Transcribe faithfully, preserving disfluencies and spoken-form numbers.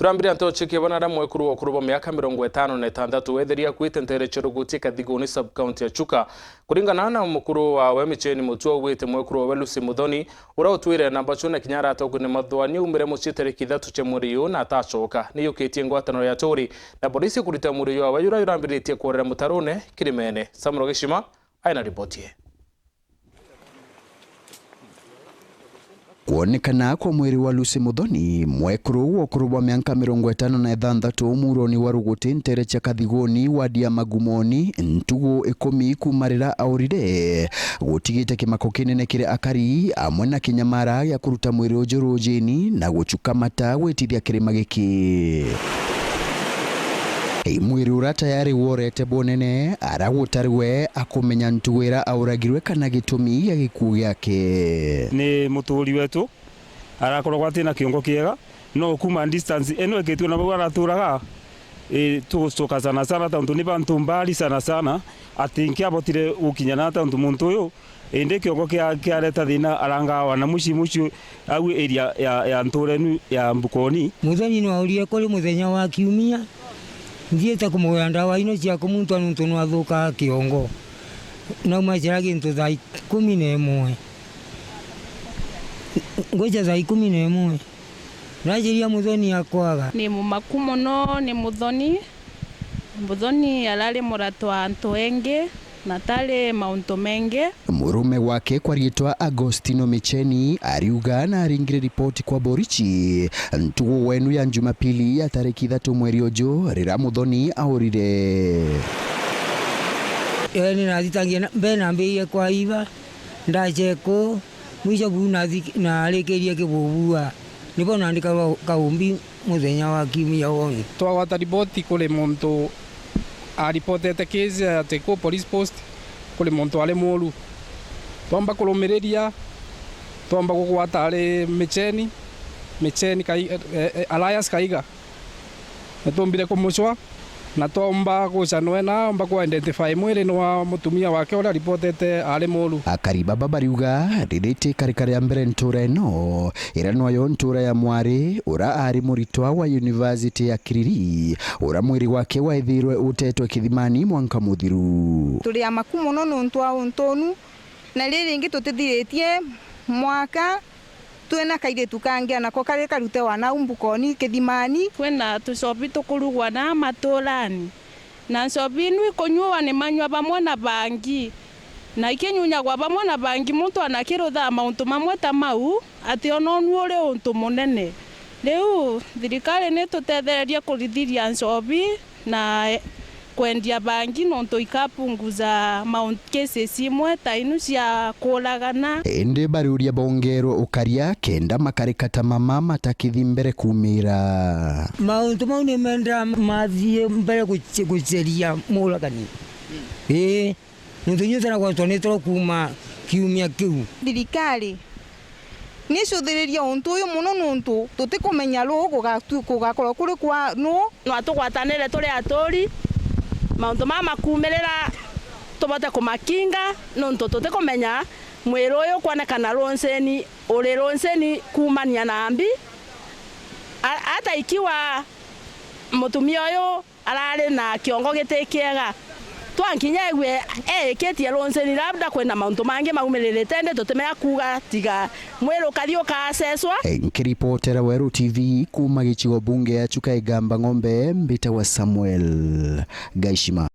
Turambire nteto cia kiebana aria mwekuru wa ukuru bwa miaka mirongo itano na itantatu weethirie akuite nteere cia Ruguti Kathiguni sub-county ya Chuka. Kuringana na mukuru wawe Micheni Mutua, augite mwekuru wawe Lucy Muthoni, uria utwire namba cuu na kinya aratogwe ni mathuani, aumire mucii tariki ithatu cia mweri uyu na atacoka. Ni yukitie ngwataniro ya aturi na borisi kurita mwiri jwawe juria jurambiritie kuorera mutarune kirimene. Samuel Gishima aina ripoti ii. Kwonekana kwa mwiri wa Lucy Muthoni, mwekuru wa ukuru bwa mianka mirongo itano na ithanthatu muuroni wa Ruguti, nteere cia Kathiguni, wadi ya Magumoni, ntugu ikumi kuuma riria aurire, gutigite kimako kinene kiri akari, amwe na kinyamara gia kuruta mwiri uju rujini na guchuka mata gwitithia kirima giki. Mwiri uria tayari worete bwonene, aria gutari we akumenya ntugu iria auragirwe kana gitumi gia gikuu giake. Ni muturi wetu, arakoragwa atina kiongo kiega, no kuuma distance ino ikitwe na bau araturaga, i, tugucoka sana sana, tontu ni bantu mbari sana sana, ati nkiabotire gukinya na tontu muntu uyu, indi kiongo kia, kiareta thina, arangawa na mucii mucii au area ya, ya ntura inu ya Mbukoni. Muthoni nwaurire kuri muthenya wa Kiumia, nthiite kumugura ndawa ino cia kumuntwa nontu nwathukaa kiongo. Nauma njira gintu thaa ikumi na imwe. Ngwija thaa ikumi na imwe. Najiria Muthoni akwaga. Ni mumaku mono ni Muthoni. Muthoni arari murata wa antu engi, na tari mauntu mengi. Murume wake kwa riitwa Agostino Micheni ariuga na aringire ripoti kwa borichi ntugu wenu ya Jumapili ya tariki ithatu mweri uju, riria Muthoni aurire. Ee, ni nathitangie na, mbere nambirie kwa iba, ndache ku, mwisho buu nathi-, narikirie kibubua, nibo nandika kaumbi muthenya wa Kiumia woni. Twagwata riboti kuri muntu aripotete case ati ku police post kuri muntu ari muru. Twomba kurumiriria, twomba kugwata ari Micheni, Micheni Kai-, eh, eh, Elias Kaiga. Nitwombire kumucwa, na twomba guca nwe na omba ku identify mwiri nwa mutumia wake uria aripotete ari muru. Akari baba bariuga, riri ti ikarika ria mbere ntura ino, iria nwayo ntura ya mwari, uria ari muritwa wa University ya Kiriri, uria mwiri wake waithirwe utetwe kithimani mwanka muthiru. Turi amaku mono nontu wa untu unu, na riri ringi tutithiritie mwaka twina kairitu kangi anako kari karute wana au Mbukoni kithimani. Kwina tucobi tukurugwa na maturani, na ncobi inu ikunyuwa ni manyua bamwe na bangi, na ikinyunyagwa bamwe na bangi, muntu anakiruthaa mauntu mamwe ta mau, ati ona unu uri untu munene. Riu thirikari nitutethererie kurithiria ncobi na, eh, kwendia bangi, nontu ikapunguza maun-, cases imwe ta inu cia kuuragana. Indi bariuria bongerwe ukaria kenda makarika ta mama matakithii mbere kuumira. Mauntu mau ni menda mathii mbere guce-, guceria muuragani. Ii. Nontu inyuothe na gwatwa ni toro kuuma kiumia kiu. Thirikari ni icuthiririe untu uyu mono, nontu tutikumenya ruu kugatu-, kugakorwa kuri kwa nuu. No atugwatanire turi aturi, mauntu mama makuumirira tubote kumakinga, nontu tutikumenya mwiri uyu kwonekana runcini, uri runcini kuumania na mbi. A-, ata ikiwa mutumia uyu arari na kiongo giti kiega. Twankinya egue eekitie runcini, labda kwina mauntu mangi maumiririte, indi tutimenya kuuga tiga mwiri ukathi ukaaseswa. Nkiripotera Weru T V kuuma gicigo bunge ya Chuka Igamba Ng'ombe, mbitagwa Samuel Gaishima.